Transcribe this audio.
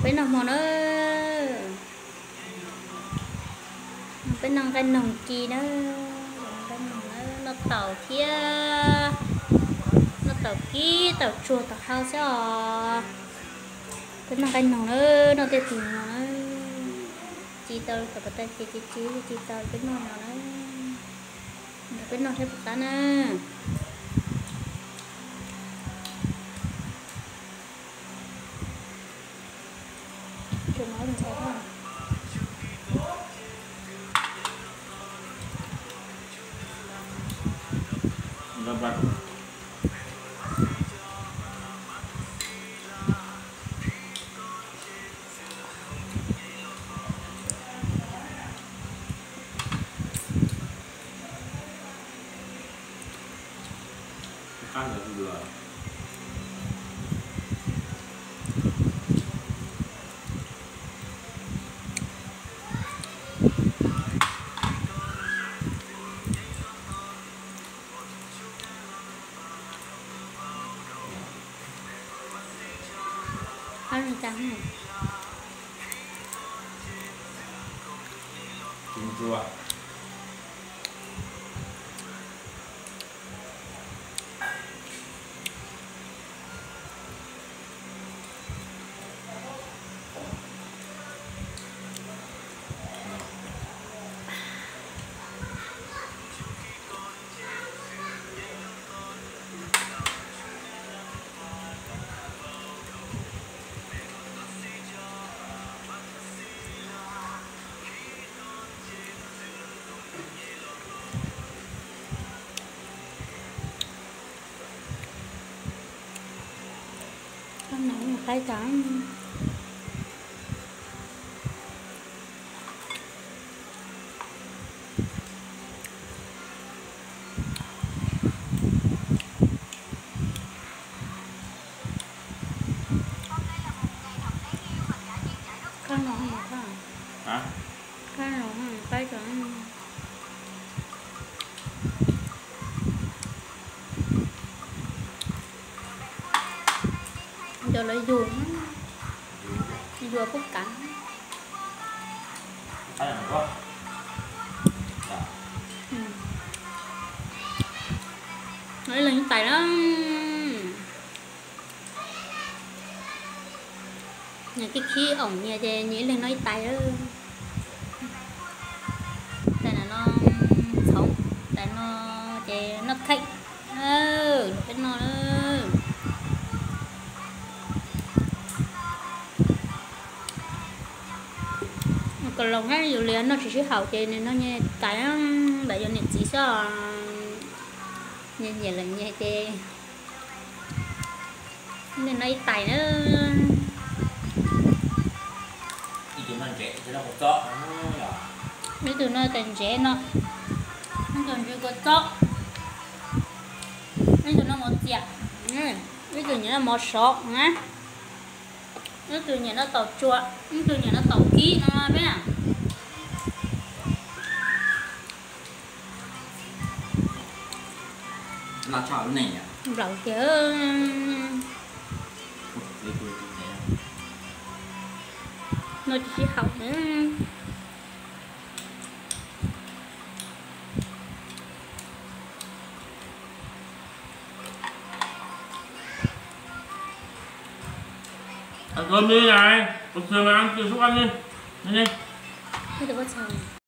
Peb noj hmo na, peb noj nqaij noog ci na, nqaij noog na, noj taum thiab, noj taum kib taum tsuag taum hau xwb os. Peb noj nqaij noog na, noj tej tug no na, ci tau kom pov tas ces ci ci, ci tau peb noj no na, peb noj thiab puas qab na. Qaib tas. Qaib no, qaib no, qaib tas. Cov lawv yug, yuav pub kav. Ib leeg tais na. Nyias khib khib oom nyias ces nyias ib leeg noj ib tais. Tais no txhoov, tais no ces noj kheej. Peb noj. Kaus loos thiab yus li noj tsis sib haum ces nws noj nyias tais, ntawm yus niam txiv xwb. Nyias nyiam lawm nyias ces nws noj ib tais na. Ib tug noj tais ntsev no, ib tug ntsw kua txob, ib tug noj mov txias, ib tug nyiam noj mov sov na, ib tug nyiam noj taum tsua, ib tug nyiam noj taum kib no peb. Nplaum tiag. No tsis sib haum. Ua me ais, ua txhawm mas ua txhawm xwb.